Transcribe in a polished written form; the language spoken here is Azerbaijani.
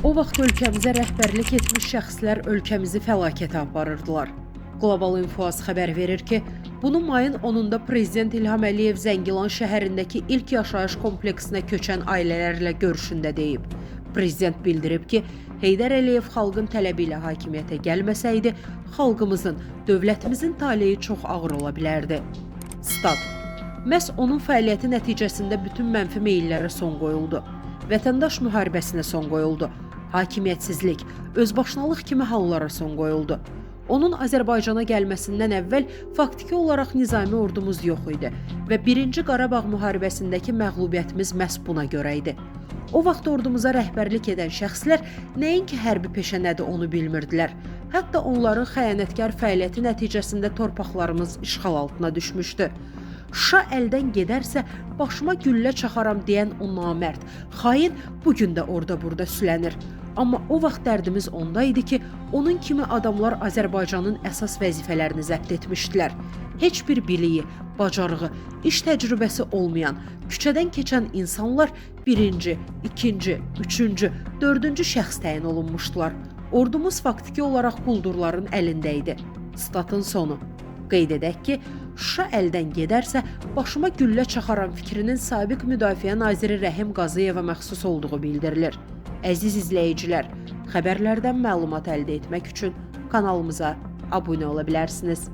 O vaxt ölkəmizə rəhbərlik etmiş şəxslər ölkəmizi fəlakətə aparırdılar. Qlobal İnfoaz xəbər verir ki, bunu mayın 10-da Prezident İlham Əliyev Zəngilan şəhərindəki ilk yaşayış kompleksinə köçən ailələrlə görüşündə deyib. Prezident bildirib ki, Heydər Əliyev xalqın tələbi ilə hakimiyyətə gəlməsəydi, xalqımızın, dövlətimizin taleyi çox ağır ola bilərdi. Stat: Məhz onun fəaliyyəti nəticəsində bütün mənfi meyillərə son qoyuldu. Vətəndaş müharibəsinə son qoyuldu. Hakimiyyətsizlik, özbaşınalıq kimi hallara son qoyuldu. Onun Azərbaycana gəlməsindən əvvəl faktiki olaraq nizami ordumuz yox idi və 1-ci Qarabağ müharibəsindəki məğlubiyyətimiz məhz buna görə idi. O vaxt ordumuza rəhbərlik edən şəxslər nəinki hərbi peşə nədir onu bilmirdilər. Hətta onların xəyanətkar fəaliyyəti nəticəsində torpaqlarımız işğal altına düşmüşdü. Şuşa əldən gedərsə başıma güllə çaxaram deyən o namərd, xain bu gün də orada-burada sülənir. Amma o vaxt dərdimiz onda idi ki, onun kimi adamlar Azərbaycanın əsas vəzifələrini zəbt etmişdilər. Heç bir biliyi, bacarığı, iş təcrübəsi olmayan, küçədən keçən insanlar birinci, ikinci, üçüncü, dördüncü şəxs təyin olunmuşdular. Ordumuz faktiki olaraq quldurların əlində idi. Statın sonu. Qeyd edək ki, Şuşa əldən gedərsə, başıma güllə çaxaram fikrinin sabiq Müdafiə naziri Rəhim Qazıyeva məxsus olduğu bildirilir. Əziz izləyicilər, xəbərlərdən məlumat əldə etmək üçün kanalımıza abunə ola bilərsiniz.